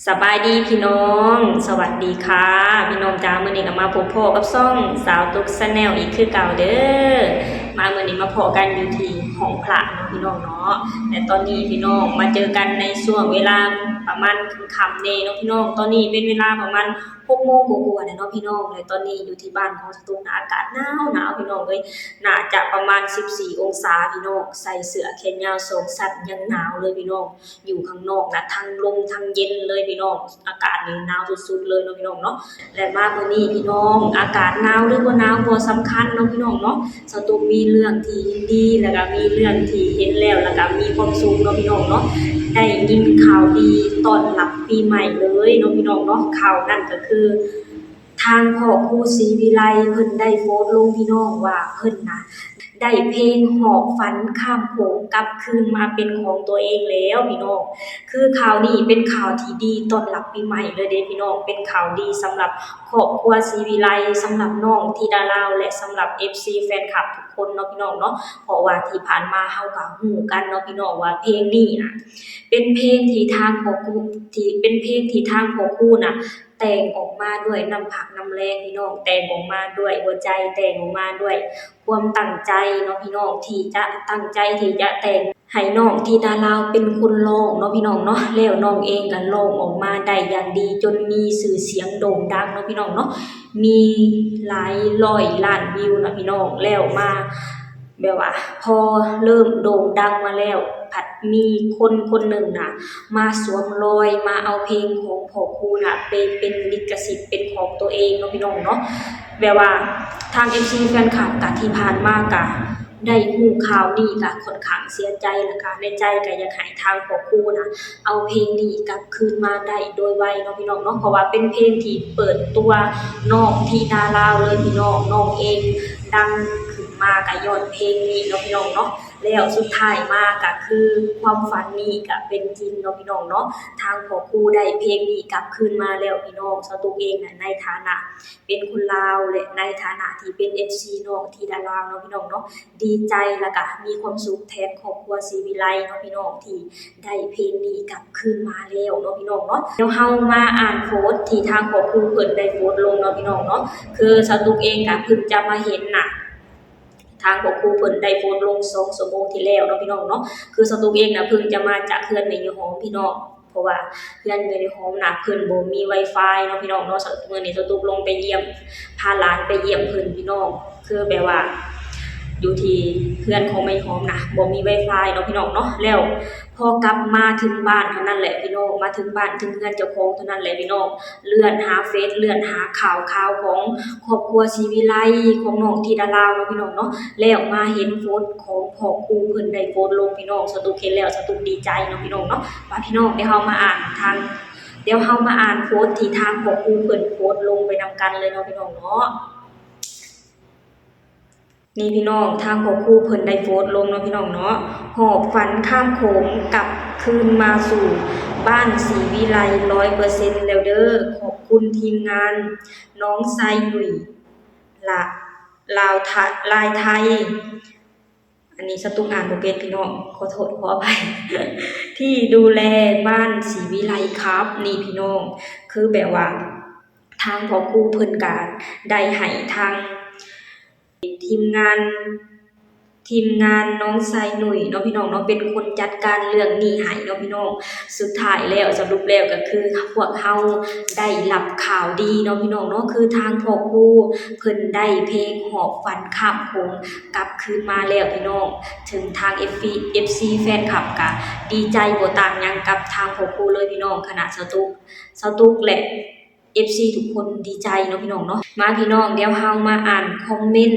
ສະບາຍດີພີ່ນ້ອງ ສະຫວັດດີຄ່ະພີ່ນ້ອງຈ້າ. ມື້ນີ້ກໍມາພົບພໍ້ກັບຊ່ອງສາວຕຸກ Channel ອີກຄືເກົ່າເດີ້. ມາມື້ນີ້ມາພໍ້ກັນຢູ່ທີ່ຫ້ອງພະເນາະພີ່ນ້ອງເນາະ. ແລະຕອນນີ້ພີ່ນ້ອງມາເຈີກັນໃນຊ່ວງເວລາປະມານຄ່ຳໆແດ່ເນາະພີ່ນ້ອງ. ຕອນນີ້ເປັນເວລາປະມານຫົກໂມງກວ່າໆແລ້ວເນາະພີ່ນ້ອງ. ແລະຕອນນີ້ຢູ່ທີ່ບ້ານຂອງສາວຕຸກນະ ອາກາດໜາວໆ ພີ່ນ້ອງເອີຍ. ໜ້າຈະປະມານສິບສີ່ອົງສາພີ່ນ້ອງ. ໃສ່ເສື້ອແຂນຍາວສອງຊັ້ນຍັງໜາວເລີຍພີ່ນ້ອງ. ຢູ່ຂ້າງນອກນະ ທັງລົມທັງເຢັນເລີຍພີ່ນ້ອງ. ອາກາດນີ້ໜາວສຸດໆເລີຍເນາະພີ່ນ້ອງເນາະ. ແລະມາມື້ນີ້ພີ່ນ້ອງ ອາກາດໜາວຫຼືບໍ່ໜາວບໍ່ສຳຄັນເນາະພີ່ນ້ອງເນາະ. ສາວຕຸກມີເລື່ອງທີ່ຍິນດີ ແລະກະມີເລື່ອງທີ່ເຫັນແລ້ວ ແລະກະມີຄວາມສຸກເນາະພີ່ນ້ອງເນາະ. ໄດ້ຍິນຂ່າວດີຕ້ອນຮັບປີໃໝ່ເລີຍເນາະພີ່ນ້ອງເນາະ. ຂ່າວນັ້ນກໍຄື ທາງພໍ່ຄູ ສີວິໄລ ເພິ່ນໄດ້ໂພສລົງພີ່ນ້ອງວ່າ ເພິ່ນນະໄດ້ເພງຫອບຝັນຂ້າມໂຂງກັບຄືນມາເປັນຂອງຕົວເອງແລ້ວພີ່ນ້ອງ. ຄືຂ່າວນີ້ເປັນຂ່າວທີ່ດີຕ້ອນຮັບປີໃໝ່ເລີຍເດ້ພີ່ນ້ອງ. ເປັນຂ່າວດີສຳລັບຄອບຄົວສີວິໄລ ສຳລັບນ້ອງທິດາລາວ ແລະສຳລັບເອັຟຊີແຟນຄລັບທຸກຄົນເນາະພີ່ນ້ອງເນາະ. ເພາະວ່າທີ່ຜ່ານມາເຮົາກໍຮູ້ກັນເນາະພີ່ນ້ອງວ່າ ເພງນີ້ນະເປັນເພງທີ່ທາງພໍ່ຄູ ທີ່ເປັນເພງທີ່ທາງພໍ່ຄູນະ ແຕ່ງອອກມາດ້ວຍນ້ຳພັກນ້ຳແຮງພີ່ນ້ອງ, ແຕ່ງອອກມາດ້ວຍຫົວໃຈ, ແຕ່ງອອກມາດ້ວຍຄວາມຕັ້ງໃຈເນາະພີ່ນ້ອງ, ທີ່ຈະຕັ້ງໃຈທີ່ຈະແຕ່ງໃຫ້ນ້ອງທິດາລາວເປັນຄົນຮ້ອງເນາະພີ່ນ້ອງເນາະ. ແລ້ວນ້ອງເອງກໍຮ້ອງອອກມາໄດ້ຢ່າງດີ ຈົນມີຊື່ສຽງໂດ່ງດັງເນາະພີ່ນ້ອງເນາະ, ມີຫຼາຍຮ້ອຍລ້ານວິວເນາະພີ່ນ້ອງ. ແລ້ວມາ ແບບວ່າພໍເລີ່ມໂດ່ງດັງມາແລ້ວ ພັດມີຄົນຄົນໜຶ່ງນະ ມາສວມລອຍ ມາເອົາເພງຂອງພໍ່ຄູນະ ໄປເປັນລິຂະສິດເປັນຂອງຕົວເອງເນາະພີ່ນ້ອງເນາະ. ແບບວ່າທາງເອັຟຊີແຟນຄລັບກະ ທີ່ຜ່ານມາກະໄດ້ຮູ້ຂ່າວນີ້ກະຂ້ອນຂ້າງເສຍໃຈ ແລ້ວກະໃນໃຈກະຢາກໃຫ້ທາງພໍ່ຄູນະ ເອົາເພງນີ້ກັບຄືນມາໄດ້ໂດຍໄວເນາະພີ່ນ້ອງເນາະ, ເພາະວ່າເປັນເພງທີ່ເປີດຕົວນ້ອງທິດາລາວເລີຍພີ່ນ້ອງ. ນ້ອງເອງດັງຂຶ້ນມາກະຍ້ອນເພງນີ້ເນາະພີ່ນ້ອງເນາະ. ແລ້ວສຸດທ້າຍມາກະຄືຄວາມຝັນນີ້ກະເປັນຈິງເນາະພີ່ນ້ອງເນາະ. ທາງພໍ່ຄູໄດ້ເພງນີ້ກັບຄືນມາແລ້ວພີ່ນ້ອງ. ສາວຕຸກເອງນະ ໃນຖານະເປັນຄົນລາວ ແລະ ໃນຖານະທີ່ເປັນເອັຟຊີນ້ອງທິດາລາວເນາະພີ່ນ້ອງເນາະ, ດີໃຈ ແລ້ວກະມີຄວາມສຸກແທນຄອບຄົວສີວິໄລເນາະພີ່ນ້ອງ ທີ່ ໄດ້ເພງນີ້ກັບຄືນມາແລ້ວເນາະພີ່ນ້ອງເນາະ. ດຽວເຮົາມາອ່ານໂພສທີ່ທາງຄອບຄົວເພິ່ນໄດ້ໂພສລົງເນາະພີ່ນ້ອງເນາະ. ຄືສາວຕຸກເອງກະເພິ່ງຈະມາເຫັນນະ ທາງຄອບຄົວເພິ່ນໄດ້ໂພສລົງສອງຊົ່ວໂມງທີ່ແລ້ວເນາະພີ່ນ້ອງເນາະ. ຄືສາວຕຸກເອງນະເພິ່ງຈະມາຈາກເຮືອນແມ່ຍາຍຫອມພີ່ນ້ອງ, ເພາະວ່າເຮືອນແມ່ຍາຍຫອມນະເພິ່ນບໍ່ມີວາຍຟາຍເນາະພີ່ນ້ອງເນາະ. ມື້ນີ້ສາວຕຸກລົງໄປຢ້ຽມ ພາຫຼານໄປຢ້ຽມເພິ່ນພີ່ນ້ອງ. ຄືແບບວ່າຢູ່ທີ່ເຮືອນຂອງແມ່ຍາຍຫອມນະ ບໍ່ມີວາຍຟາຍເນາະພີ່ນ້ອງເນາະ. ແລ້ວພໍກັບມາເຖິງບ້ານເທົ່ານັ້ນແຫຼະພີ່ນ້ອງ, ມາເຖິງບ້ານເຖິງເຮືອນເຈົ້າຂອງເທົ່ານັ້ນແຫຼະພີ່ນ້ອງ, ເລື່ອນຫາເຟສ ເລື່ອນຫາຂ່າວຄາວຂອງຄອບຄົວສີວິໄລ ຂອງນ້ອງທິດາລາວເນາະພີ່ນ້ອງເນາະ. ແລ້ວມາເຫັນໂພສຂອງພໍ່ຄູເພິ່ນໄດ້ໂພສລົງພີ່ນ້ອງ, ສາວຕຸກເຫັນແລ້ວສາວຕຸກດີໃຈເນາະພີ່ນ້ອງເນາະ. ມາພີ່ນ້ອງ ດຽວເຮົາມາອ່ານທາງ ດຽວເຮົາມາອ່ານໂພສທີ່ທາງພໍ່ຄູເພິ່ນໂພສລົງໄປນຳກັນເລີຍເນາະພີ່ນ້ອງເນາະ. ນີ້ພີ່ນ້ອງ ທາງພໍ່ຄູເພິ່ນໄດ້ໂພສລົງເນາະພີ່ນ້ອງເນາະ, ຫອບຝັນຂ້າມໂຂງກັບຄືນມາສູ່ບ້ານສີວິໄລຮ້ອຍເປີເຊັນແລ້ວເດີ້. ຂອບຄຸນທີມງານນ້ອງຊາຍໜຸ່ຍ ລະ ລາວ ລາຍໄທ. ອັນນີ້ສາວຕຸກອ່ານບໍ່ເປັນພີ່ນ້ອງ ຂໍໂທດຂໍອະໄພ ທີ່ດູແລບ້ານສີວິໄລຄັບ. ນີ້ພີ່ນ້ອງ ຄືແບບວ່າ ທາງພໍ່ຄູເພິ່ນກະໄດ້ໃຫ້ທາງທີມງານ ທີມງານນ້ອງຊາຍໜຸ່ຍເນາະພີ່ນ້ອງເນາະ ເປັນຄົນຈັດການເລື່ອງນີ້ໃຫ້ເນາະພີ່ນ້ອງ. ສຸດທ້າຍແລ້ວ ສະຫຼຸບແລ້ວກໍຄືພວກເຮົາໄດ້ຮັບຂ່າວດີເນາະພີ່ນ້ອງເນາະ, ຄືທາງພໍ່ຄູເພິ່ນໄດ້ເພງຫອບຝັນຂ້າມໂຂງກັບຄືນມາແລ້ວພີ່ນ້ອງ. ເຖິງທາງເອັຟຊີ ເອັຟຊີແຟນຄລັບກະດີໃຈບໍ່ຕ່າງຫຍັງກັບທາງພໍ່ຄູເລີຍພີ່ນ້ອງ. ຄະນະສາວຕຸກ ສາວຕຸກ ແລະ ເອັຟຊີທຸກຄົນດີໃຈເນາະພີ່ນ້ອງເນາະ. ມາພີ່ນ້ອງ ດຽວເຮົາມາອ່ານຄອມເມັນ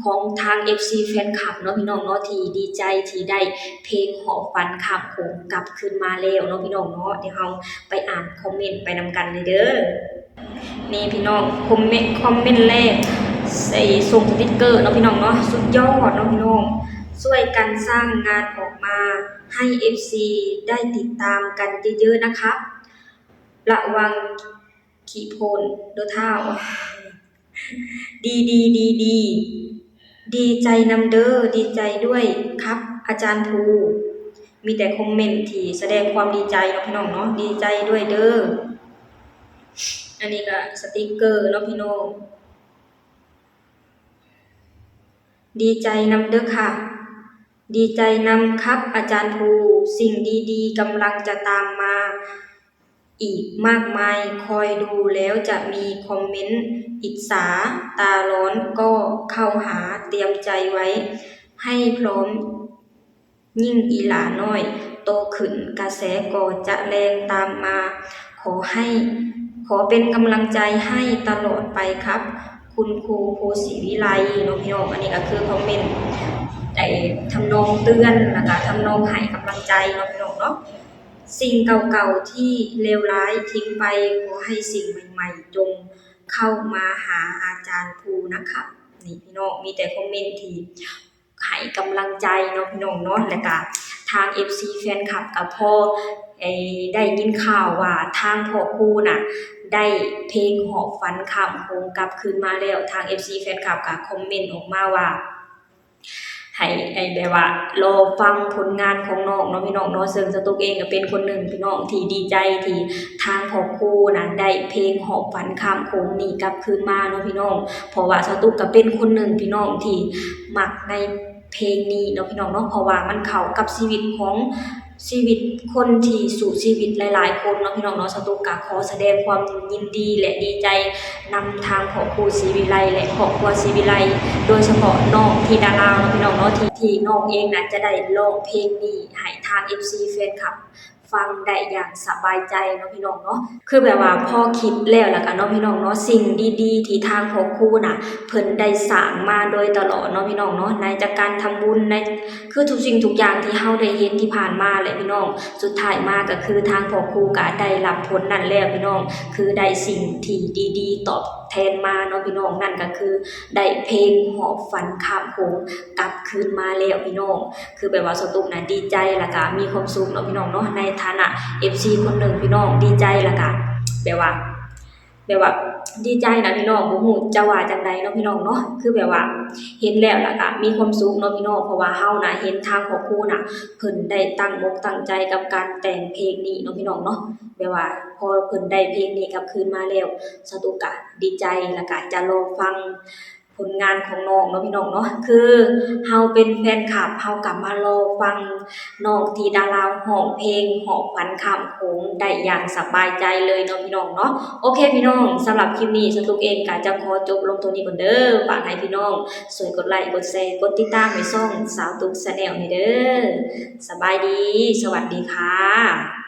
ຂອງທາງເອັຟຊີແຟນຄລັບເນາະພີ່ນ້ອງເນາະ ທີ່ດີໃຈທີ່ໄດ້ເພງຫອບຝັນຂ້າມໂຂງກັບຄືນມາແລ້ວເນາະພີ່ນ້ອງເນາະ. ດຽວເຮົາໄປອ່ານຄອມເມັນໄປນຳກັນເລີຍເດີ້. ນີ້ພີ່ນ້ອງ ຄອມເມັນ ຄອມເມັນແລກ ໃສ່ສົ່ງສະຕິກເກີເນາະພີ່ນ້ອງເນາະ. ສຸດຍອດເນາະພີ່ນ້ອງ, ຊ່ວຍກັນສ້າງງານອອກມາໃຫ້ເອັຟຊີໄດ້ຕິດຕາມກັນເຍີະໆນະຄັບ ລະວັງ ຂີ້ໂພນເດີ້ທ້າວ. ດີໆໆໆ ດີໃຈນຳເດີ້ ດີໃຈດ້ວຍຄັບອາຈານພູ. ມີແຕ່ຄອມເມັນທີ່ສະແດງຄວາມດີໃຈເນາະພີ່ນ້ອງເນາະ, ດີໃຈດ້ວຍເດີ. ອັນນີ້ກໍສະຕິກເກີເນາະພີ່ນ້ອງ, ດີໃຈນຳເດີຄ່ະ, ດີໃຈນຳຄັບອາຈານພູ, ສິ່ງດີໆກຳລັງຈະຕາມມາ ອີກມາກມາຍ, ຄອຍດູແລ້ວຈະມີຄອມເມັນອິດສາ, ຕາຮ້ອນກໍເຂົ້າຫາ, ຕຽມໃຈໄວ້ໃຫ້ພ້ອມ, ຍິ່ງອີຫຼານ້ອຍໂຕຂຶ້ນ, ກະແສກໍຈະແລ່ນຕາມມາ. ຂໍໃຫ້, ຂໍເປັນກຳລັງໃຈໃຫ້ຕະຫຼອດໄປຄັບ ຄຸນຄູ ພູສີວິໄລ ເນາະພີ່ນ້ອງ. ອັນນີ້ກໍຄືຄອມເມັນ ໄອ້ ທຳນອງເຕືອນ ແລ້ວກະທຳນອງໃຫ້ກຳລັງໃຈເນາະພີ່ນ້ອງເນາະ. ສິ່ງເກົ່າໆທີ່ເລວຮ້າຍຖິ້ມໄປ, ຂໍໃຫ້ສິ່ງໃໝ່ໆຈົ່ງເຂົ້າມາຫາອາຈານພູນະຄັບ. ນີ້ພີ່ນ້ອງ, ມີແຕ່ຄອມເມັນທີ່ໃຫ້ກຳລັງໃຈເນາະພີ່ນ້ອງເນາະ. ແລ້ວກະທາງເອັຟຊີແຟນຄລັບກໍພໍໄດ້ຍິນຂ່າວວ່າທາງພໍ່ຄູນະ ໄດ້ເພງຫອບຝັນຂ້າມໂຂງກັບຄືນມາແລ້ວ, ທາງເອັຟຊີແຟນຄລັບກໍຄອມເມັນອອກມາວ່າ ໃຫ້ ໃຫ້ແບບວ່າລໍຟັງຜົນງານຂອງນ້ອງເນາະພີ່ນ້ອງເນາະ. ເຊິ່ງສະຕຸກເອງກໍເປັນຄົນໜຶ່ງພີ່ນ້ອງທີ່ດີໃຈທີ່ທາງພໍ່ຄູນະໄດ້ເພງຫອບຝັນຂ້າມໂຂງນີ້ກັບຄືນມາເນາະພີ່ນ້ອງ, ເພາະວ່າສະຕຸກກໍເປັນຄົນໜຶ່ງພີ່ນ້ອງທີ່ມັກໃນເພງນີ້ເນາະພີ່ນ້ອງເນາະ, ເພາະວ່າມັນເຂົ້າກັບຊີວິດຂອງ ຊີວິດຄົນທີ່ສູ້ຊີວິດຫຼາຍໆຄົນເນາະພີ່ນ້ອງເນາະ. ສະຕຸກກະຂໍສະແດງຄວາມຍິນດີ ແລະ ດີໃຈນຳທາງພໍ່ຄູສີວິໄລ ແລະ ຄອບຄົວສີວິໄລ ໂດຍສະເພາະນ້ອງທິດາລາວເນາະພີ່ນ້ອງເນາະ ທີ່ ທີ່ນ້ອງເອງນະຈະໄດ້ຮ້ອງເພງນີ້ໃຫ້ທາງເອັຟຊີແຟນຄລັບຟັງໄດ້ຢ່າງສະບາຍໃຈເນາະພີ່ນ້ອງເນາະ. ຄືແບບວ່າພໍຄິດແລ້ວ ແລ້ວກະເນາະພີ່ນ້ອງເນາະ, ສິ່ງດີໆທີ່ທາງພໍ່ຄູນະເພິ່ນໄດ້ສ້າງມາໂດຍຕະຫຼອດເນາະພີ່ນ້ອງເນາະ, ໃນຈາກການທຳບຸນ ໃນ ຄືທຸກສິ່ງທຸກຢ່າງທີ່ເຮົາໄດ້ເຫັນທີ່ຜ່ານມາແຫຼະພີ່ນ້ອງ, ສຸດທ້າຍມາກໍຄືທາງພໍ່ຄູກໍໄດ້ຮັບຜົນນັ້ນແລ້ວພີ່ນ້ອງ, ຄືໄດ້ສິ່ງທີ່ດີໆຕອບແທນມາເນາະພີ່ນ້ອງ, ນັ້ນກໍຄືໄດ້ເພງຫອບຝັນຂ້າມໂຂງກັບຄືນມາແລ້ວພີ່ນ້ອງ. ຄືແບບວ່າສາວຕຸກນະດີໃຈ ແລ້ວກະມີຄວາມສຸກເນາະພີ່ນ້ອງເນາະ, ໃນຖານະເອັຟຊີຄົນໜຶ່ງພີ່ນ້ອງ, ດີໃຈ ແລ້ວກະແບບວ່າ ແບບວ່າດີໃຈນະພີ່ນ້ອງ, ບໍ່ຮູ້ຈະວ່າຈັ່ງໃດເນາະພີ່ນ້ອງເນາະ. ຄືແບບວ່າເຫັນແລ້ວລະກະມີຄວາມສຸກເນາະພີ່ນ້ອງ, ເພາະວ່າເຮົານະເຫັນທາງຄອບຄົວນະ ເພິ່ນໄດ້ຕັ້ງອົກຕັ້ງໃຈກັບການແຕ່ງເພງນີ້ເນາະພີ່ນ້ອງເນາະ. ແບບວ່າພໍເພິ່ນໄດ້ເພງນີ້ກັບຄືນມາແລ້ວ ສາວຕຸກກະດີໃຈ ລະກະຈະລໍຟັງຜົນງານຂອງນ້ອງເນາະພີ່ນ້ອງເນາະ. ຄືເຮົາເປັນແຟນຄລັບ ເຮົາກະມາລໍຟັງ ນ້ອງທິດາລາວຮ້ອງເພງຫອບຝັນຂ້າມໂຂງໄດ້ຢ່າງສະບາຍໃຈເລີຍເນາະພີ່ນ້ອງເນາະ. ໂອເຄພີ່ນ້ອງ, ສຳລັບຄລິບນີ້ສາວຕຸກເອງກະຈະຂໍຈົບລົງໂຕນີ້ກ່ອນເດີ. ຝາກໃຫ້ພີ່ນ້ອງຊ່ວຍກົດໄລ ກົດແຊ ກົດຕິດຕາມໃຫ້ຊ່ອງສາວຕຸກ Channel ແດ່ເດີ. ສະບາຍດີ, ສະຫວັດດີຄ່ະ.